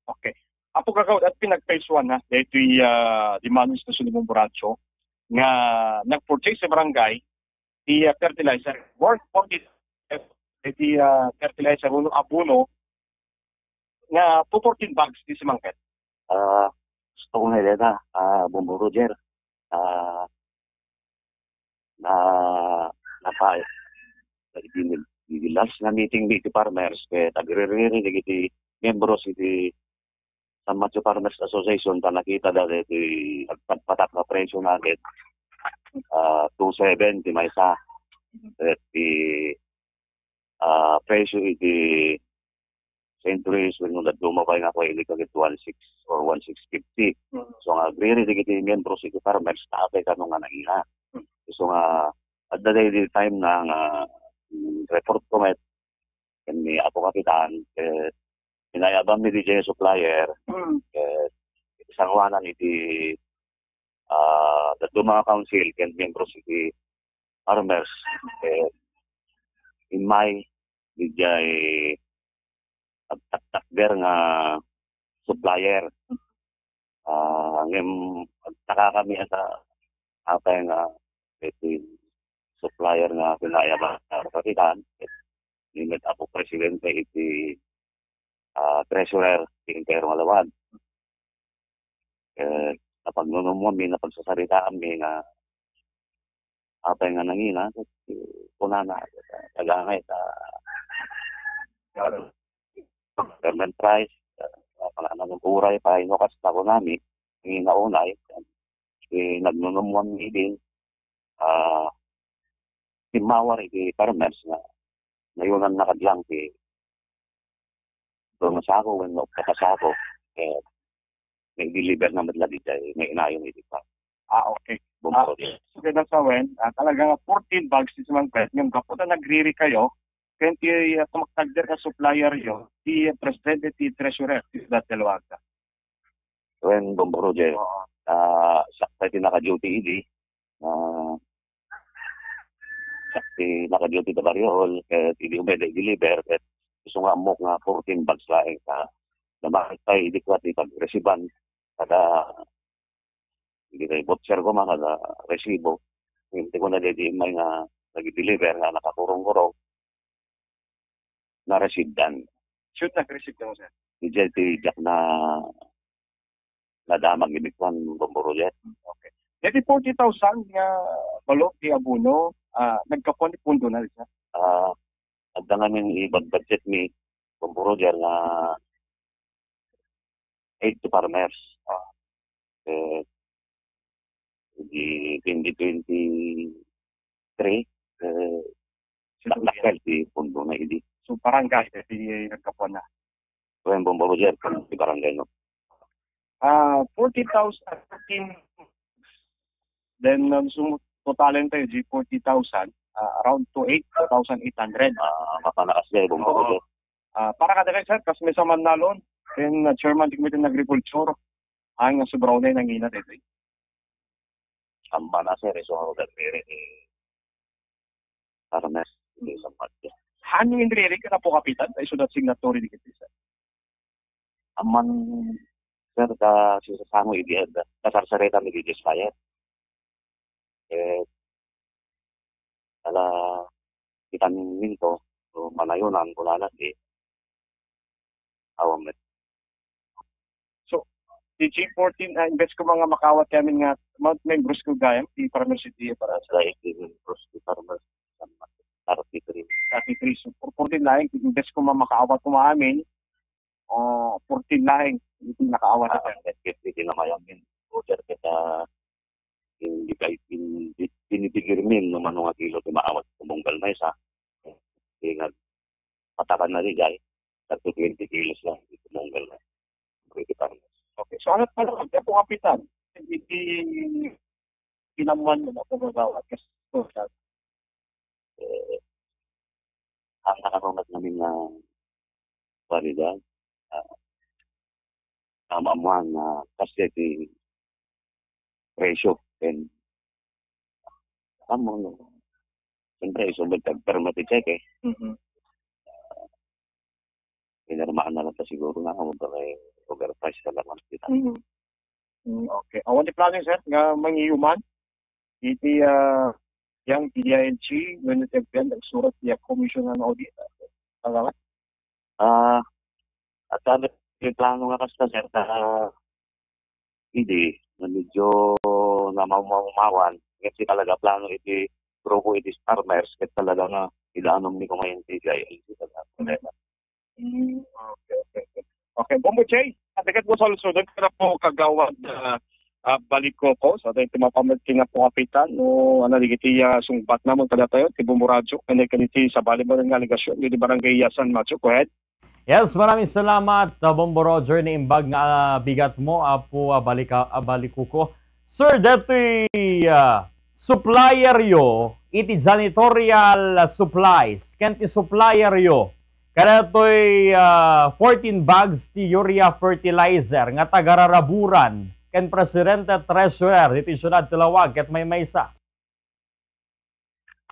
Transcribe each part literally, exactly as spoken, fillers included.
Okay. Apo Kagawad, at pinagpaysuan na daytoy, ah, di Manong Estacion Borracho nga nag-purchase sa barangay ti, ah, fertilizer worth forty, ti, ah, fertilizer wenno abono nga two fourteen bags ti sumangpet. Ah, gusto ko nga ileta, ah, Bombo Roger. Ah, na, napa-, idi, idi last nga meeting mi iti farmers, ket agririri dagiti membros iti San Mateo Farmers Association, ta nakita da iti agpatpatak nga presyo na ket, ah, two seven ti maysa. Ket ti, ah, presyo iti Saint Louis, wenno dadduma pay nga kuan, ket one six or one six fifty. Mm. So, nga agriri dagiti membros iti farmers, ta apay kano nga nangina. Mm. So, nga, adda daydi time na nga, mm, report ko met, ken ni Apo Kapitan, eh, inayaban mi di supplier, Mm. eh, sanguanan iti, ah, dadduma nga council ken membros iti farmers, eh, immay, diay agtaktakder nga supplier. Ah, ngem agtaka kami ata, apay nga iti supplier nga pinayaban nga kapitan, ni met Apo Presidente iti, ah, treasurer ti entero nga lawag. Eh, napagnunumon mi, napagsasaritaan mi nga apay nga nangina, ket, eh, kunana, "Tagangay ta, government price, ah, panganan ng uray, paano kas na kunami, nangina unay." Eh, nagnunumon mi din, ah, timmawar iti farmers nga nayunan na kadlang ti dumasako wenno upat a sako, eh, nai-deliver na met la diay, nainayon iti pa. Ah, okay. Bumaro Ah, diay. So, kaya sa wen, ah, talaga nga fourteen bags ti sumangpet, ngem gapu ta nagriri kayo, ken ti, ah, tumaktakder nga supplier yo, ti presidente ti treasurer, ti Ciudad de Loaga. Wen, Bombo Roger, Oo. ah, siak pay ti naka-duty idi, ah, siak ti naka-duty ta barrio hall, ket idi umay deliver, ket isu nga ammok nga fourteen bags laeng ta. Nabanag pay idi kua ti pag-receive-an, kada, idi kay voucher ko man, kada resibo. Hindi ko na dedi may nga nag-deliver nga nakakurong-kurong. Na-receive-dan. Sure, nag-receive ka mo, sir? Diay ti diak na nadamag idi kuan, Bombo Roger. Okay. Dati forty thousand nga balo ti abono, ah, nagkapuan ti pundo na, sir? Ah, adda ngamin ibag-budget mi, Bombo Roger, nga aid to farmers. Ah, eh, di twenty twenty-three, eh, dakdakkel ti pundo na idi. So, barangay, eh, di nagkapuan na. Wen, Bombo Roger, ti barangay, no? Ah, forty thousand, then, um, sum-, totalen tayo, di forty thousand, ah, around two eight, two thousand eight hundred. Ah, mapanakas diay, Bombo Oo. Roger. Ah, para kada kay, sir, kas may saman nalon, then, ah, chairman ti Committee on Agriculture, ang sobra unay nangina dito. Ang mana, sir, iso nga dagdiri ni Farmers, iti San Mateo. Haan inriri ken Apo Kapitan, ta isu dat signatory di kiti, sir. Amman, sir, ta sisasango idi, da, kasarsarita mi di Jespire. Eh, ala, kitan minto, so, manayonan, kunana, di, awan met. So, ti G fourteen, ah, imbes ko nga makaawat kami nga, ma-, membros ko gayam, ti Farmers City, para sa Sa iti membros ti Farmers, thirty-three. Thirty-three. So, for fourteen laeng, imbes ko nga makaawat ko amin, o fourteen laeng, iti nakaawat Ah, ako. Iti, iti namayam, order kita, Hindi kay, hindi, binibigir min no mano nga kilo ti maawat ti munggal maysa. Hindi nga, patakan na di jay. Tagto twenty kilos lang ti munggal na. Pwede pa rin. Okay. So, ano pala ang Apo Kapitan? Hindi kinamuan mo na kung magawa. Kasi, Eh, ang nakarumat namin nga paridad, ah, ang amuan nga kasi ti presyo, then, amo, no? Siyempre, isubad kag perma ti cheque, eh. Mhm. Pinirmahan na lang ta siguro na, huwag ka kay, huwag Salamat kita. Mm. Mm, okay. Awan ti plano, sir, nga mangiuman iti, ah, yang P D I L G, wenno ti agbiag, nagsurat ti Commission on Audit. Talaga? Ah, at ano, yung plano nga kasta, sir, na idi, na medyo namamamawan, kasi talaga plano iti grupo iti farmers, ket talaga nga idanom ni kumain ti G I L C talaga. Mm, okay, okay, okay. Okay, Bombo Jay, adaket mo sa lusodon, kaya po kagawad, ah, ah, balik ko po, sa tayo tumapamit nga po kapitan, no, ano, digiti, ah, sungbat naman kada tayo, ti Bombo Radyo, kanya kaniti sa bali mo nga aligasyon, di barangay Yasan Macho, go ahead. Yes, maraming salamat, ah, Bombo Roger, ni imbag nga, ah, bigat mo, Apo, ah, balika-, ah, balikuko. Sir, datoy, ah, supplier yo, iti janitorial, ah, supplies, ken ti supplier yo, kadatoy, ah, fourteen bags ti urea fertilizer nga tagararaburan, ken presidente treasurer diti siudad ti Laoag, ket maymaysa.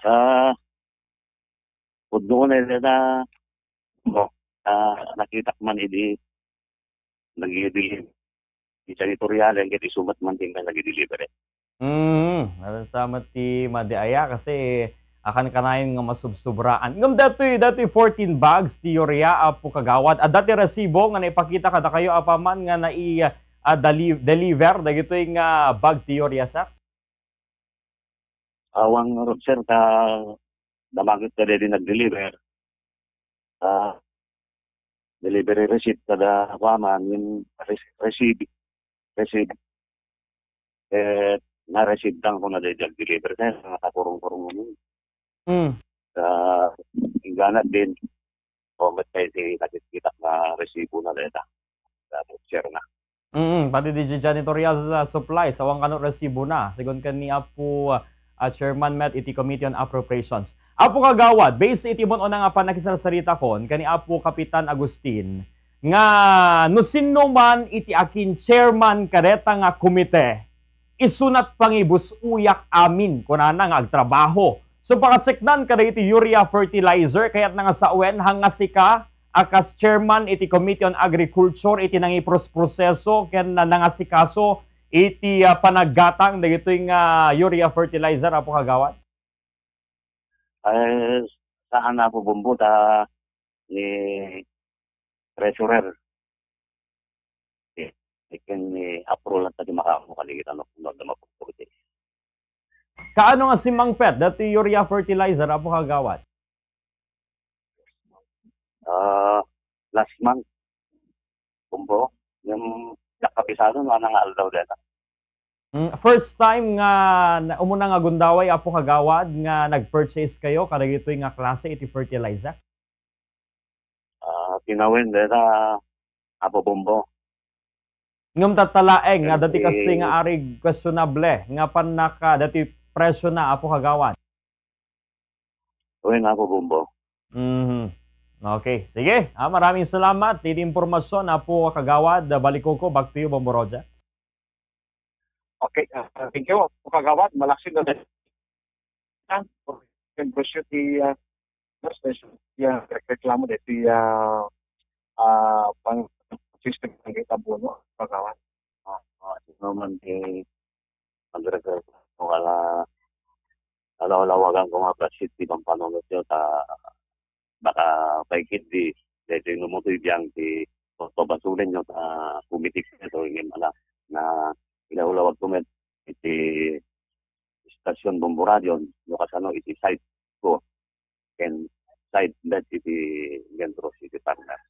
Ah, pudno na na, mo, ah, nakitak man idi nagidili-, di janitorial, ket isu met man ti nagideliver. Mm, nasasamat ti madi aya kasi akan kanayon nga masubsubraan. Ngem datoy, datoy fourteen bags ti urea, Apo Kagawad. Adda ti resibo nga naipakita kadakayo apaman nga nai-, ah, dali-, deliver dagitoy nga bag ti urea, sir? Awan ngarud, sir, ta damagek kadaydi nag-deliver. Ah, delivery receipt kada kuaman, yung res-, receipt, receipt. Eh, na-receive lang ko na daydi nag-deliver, sir, nga kakurong-kurong mo. Mm. Sa ingganat din, o, met kay ti nakikita nga resibo na dayta. Sa share na. Mm, pati di janitorial, ah, supplies, awan kano resibo na, sigun ken ni Apo, ah, Chairman met iti Committee on Appropriations. Apo Kagawad, based iti mun-una nga pannakisarsaritako ken ni Apo Kapitan Agustin, nga no sinno man iti akin chairman kadeta nga komite, isunat pangibus-oyak amin, kunana nga agtrabaho. So, pakaseknan kadagiti urea fertilizer, kayatna nga sawen, hanga sika, a kas chairman iti Committee on Agriculture iti nangipros-proseso ken nangasikaso iti, ah, panaggatang dagitoy nga urea fertilizer, Apo Kagawad? Eh, saan, Apo Bombo, ta ni treasurer. Eh, ken ni April at ti makaammo kaligit ano, no, da mapupurti. Kaano nga simmangpet dati urea fertilizer, Apo Kagawad? Ah, last month, Bombo, yung nakapisado, no, anang aldaw deta. Mm, first time nga na, umuna nga gundaway, Apo Kagawad, nga nag-purchase kayo kadagitoy nga klase iti fertilizer? Ah, tinawen deta, Apo Bombo. Ngem tatta laeng nga dati kasi nga arig questionable nga pannaka-, dati presyo na, Apo Kagawad. Wen, Apo Bombo. Mhm. Okay. Sige. Ah, maraming salamat iti impormasyon, Apo Kagawad. Balikoko, back to you, Bombo Roger. Okay, ah, thank you, Apo Kagawad. Malaksid na din. Ah, yung presyo ti, ah, mas presyo ti, ah, reklamo dito, ah, ah, pang system ng abono, Apo Kagawad. Ah, ah, sino man ti magreklamo wala, wala, wala, wagang kumapasit ti pampanunot nyo, ta baka paikit di, dahil no mo to ibiyang ti pabasulin nyo ta kumitik nito, ingin ala, na ilawlawag ko met iti istasyon Bombo Radio, no kasano iti site ko, ken site that iti Centro City Partners.